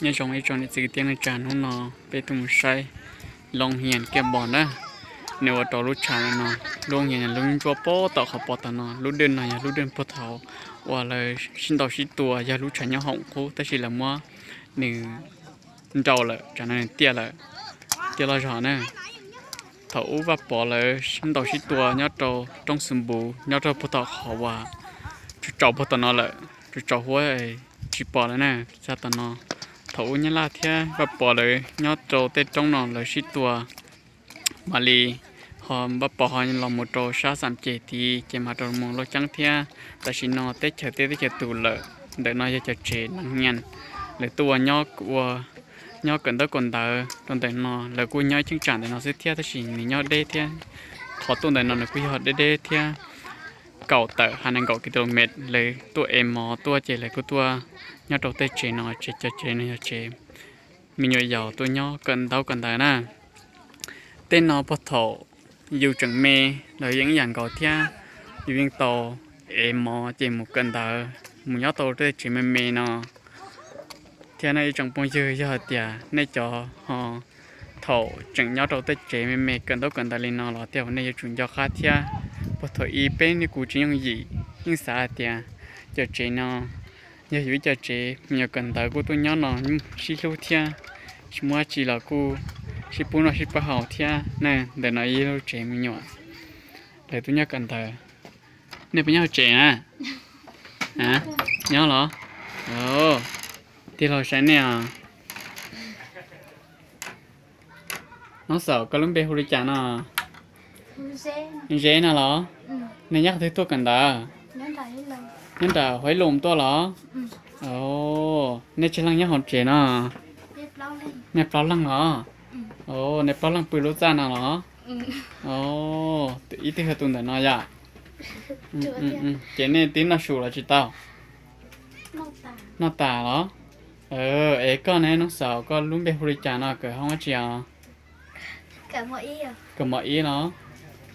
Nyob zoo ib tsoom niam txiv kwv tij neej tsa, hnub no peb tuaj mus saib loo hias kiaj npos na. Nws ua rau lub tshav no, lub hias lub ntsuab pob tom qhov pos tom no, lub dwj no yog lub dwj puag thaum uas lawv sib ntaus sib tua, yog lub tshav nyob hoom qub tab sis lawv muab nws nrau lawm, tsam no nws tiaj lawm, tiaj loj zog na. Thaum ub Vaj Pov lawv sib ntaus sib tua nyob rau roob Xu Npuv, nyob rau puag tom qhov uas tsaus puag tom no lawm, tsaus huab tsis pom lawm na, txog tom no. Thaum ub Nyab Laj thiab Vaj Pov lawv nyob rau tej roob no lawv sib tua, mam li ho Vaj Pov ho los mus rau sab Xam Ces tid ces mam rau mus Lauj Ceeb thiab. Tam sim no teb chaws teb teb chaws tus lawm. Ntawm no yog cov tsev neeg nyias lawv tuaj ua nyob kawm ntaub kawm ntawv rau ntawm no, lawv kuj nyob ib cheeb tsam ntawm no xwb thiab tab sis nws nyob deb thiab. Qhov tuaj ntawm no nws kuj yog deb deb thiab, kaum tawm ha nees nkaum ki lo mev lawv tuaj ev mov tuaj ces lawv kuj tuaj nyob rau tej tsev no, tsev cov tsev no yog tsev me nyuam yaus tuaj nyob kawm ntaub kawm ntawv na. Tej no puag thaum yus tseem me los yeej ib yam nkaus thiab, yus yeej tau ev mov ces mus kawm ntawv, mus nyob tau tej tsev me me no thiab. Nej ib tsoom phooj ywg yog hais tias nej cov ho thaum tseem nyob rau tej tsev me me kawm ntaub kawm ntawv li no los tej zaum nej yuav tsum nco qab thiab. Puag thaum ub peb niag kuv tsis yooj yim, yeej xav hais tias cov tsev no yog yus ib co tsev me nyuam kawm ntawv kuj tuaj nyob no sib hlub thiab, tsis muaj dab tsi los kuj sib pub noj sib pub haus thiab na. Ntawm no ib lub tsev me nyuam lawv tuaj nyob kawm ntawv. Nej puas nyob hauv tsev na? Nyob los? Tij laug saib nej os. Noob Xaum, koj lub npe hu li cas no? Zeb no los? Nej nyob qhov twg tuaj kawm ntawv? Nyob nram Huaib Loos tuaj los? Nej tsawg leej nyob hauv tsev no? Nej plaub leeg los? Nej plaub leeg pw lub txaj no los? Ib tug yog tus ntawm no yom? Ces nej twb noj su los tsis tau? Noj tas los? Es koj ne Noob Xaum, koj lub npe hu li cas no, kawm hoob dab tsi os? Kawm mos ib los?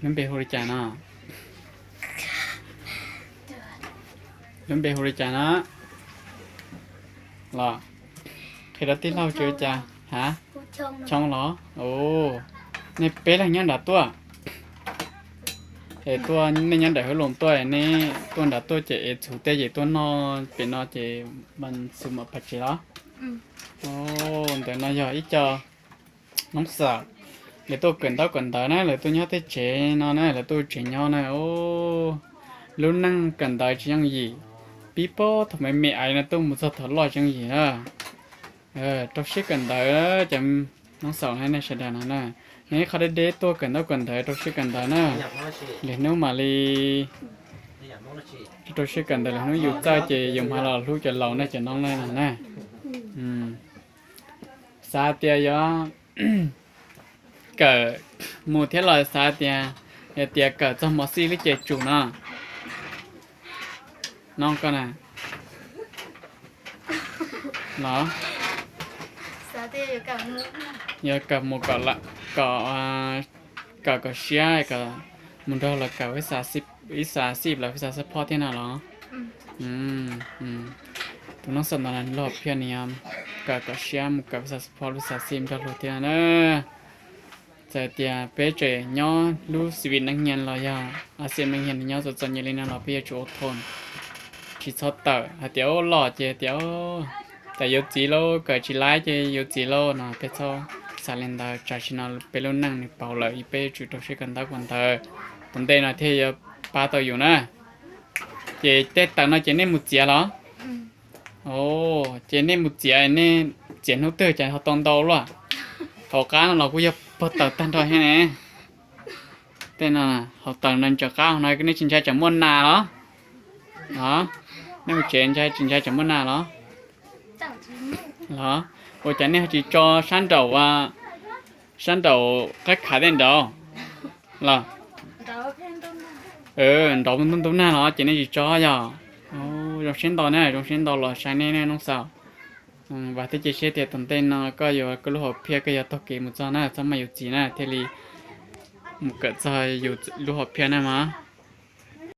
Lub npe hu li cas no? Lub npe hu li cas no? Los qhia rau tij laug tsis ua cas. Ha? Choo los? Nej peb leeg nyob nram tuaj. Es tuaj, nej nyob nram Huaib Loos tuaj, nej tuaj nram tuaj ces ev txhuv tej ces tuaj noj pem no ces mam xub mam pais tsev los? Ntawm no yog ib co Noob Xaum, lawv tuaj kawm ntaub kawm ntawv na, lawv tuaj nyob tej tsev no na, lawv tuaj tsev nyob na. Lub neej kawm ntawv tsis yooj yim, pib puag thaum me me aiv no tuaj mus txog thaum loj tsis yooj yim na. Rau siab kawm ntawv cov Noob Xaum nej sawv daws no na, nej ib qho deb deb tuaj kawm ntaub kawm ntawv rau siab kawm ntawv na. Lwm hnub mam li rau siab kawm ntawv, lwm hnub yus txawj ces yus mam los hlub cov laus na, cov noob na no na. Xav tias yuav kawm mus thiab los xav tias, yog tias kawm txog mos xij lub ces tsum no? No koj na. Los? Yuav kawm mus kom, kawm kom siab, mus nrog lawv kawm ib xas xib los ib xas xib phob thiab no los? Tus Noob Xaum ntawd lub hom phiaj nws yog kawm kom siab mus kawm ib xas xib phob ib xas xib nrog luag thiab na. Txawm tias peb tseem nyob lub xi vim neej nyias los yog a xi neej nyias nyob txom txom nyem li no los peb yuav tsum ua thoo, tsis txhob tawm hais tias loj ces tias tawm yuav txiv lauj, kawm tsis laib ces yuav txiv lauj no, peb txhob xav li ntawd. Tam sim no peb lub neej nws paus lawm, peb yuav tsum rau siab kawm ntaub kawm ntawv, tom ntej no thiaj yuav pab tau yus na. Ces tej tawm no ces nej mus txiav los? Ces nej mus txiav, nej txiav hnub twg ces ho tau ntau luaj? Hauv qab no los kuj yog puag tawm tag nrho thiab ne. Tej no hauv tawm no ntsaum qab no nej tsis ntshai tsam muaj nas los? Nej mus tsev ntshai tsis ntshai tsam muaj nas los? Los ua cas nej ho tsis tso sab nraum, sab nraum qab khav tej nraud los? Nraud ntub ntub nag los ces nej tsis tso yog? Zoo siab ntau na, zoo siab ntau los saib nej Noob Xaum. Vam thiab cia siab tias tom ntej no koj yuav, koj lub hom phiaj koj yuav taug kev mus txog na, txhob maj yuav txiv na, thiaj li mus kawm txog yus lub hom phiaj na mog.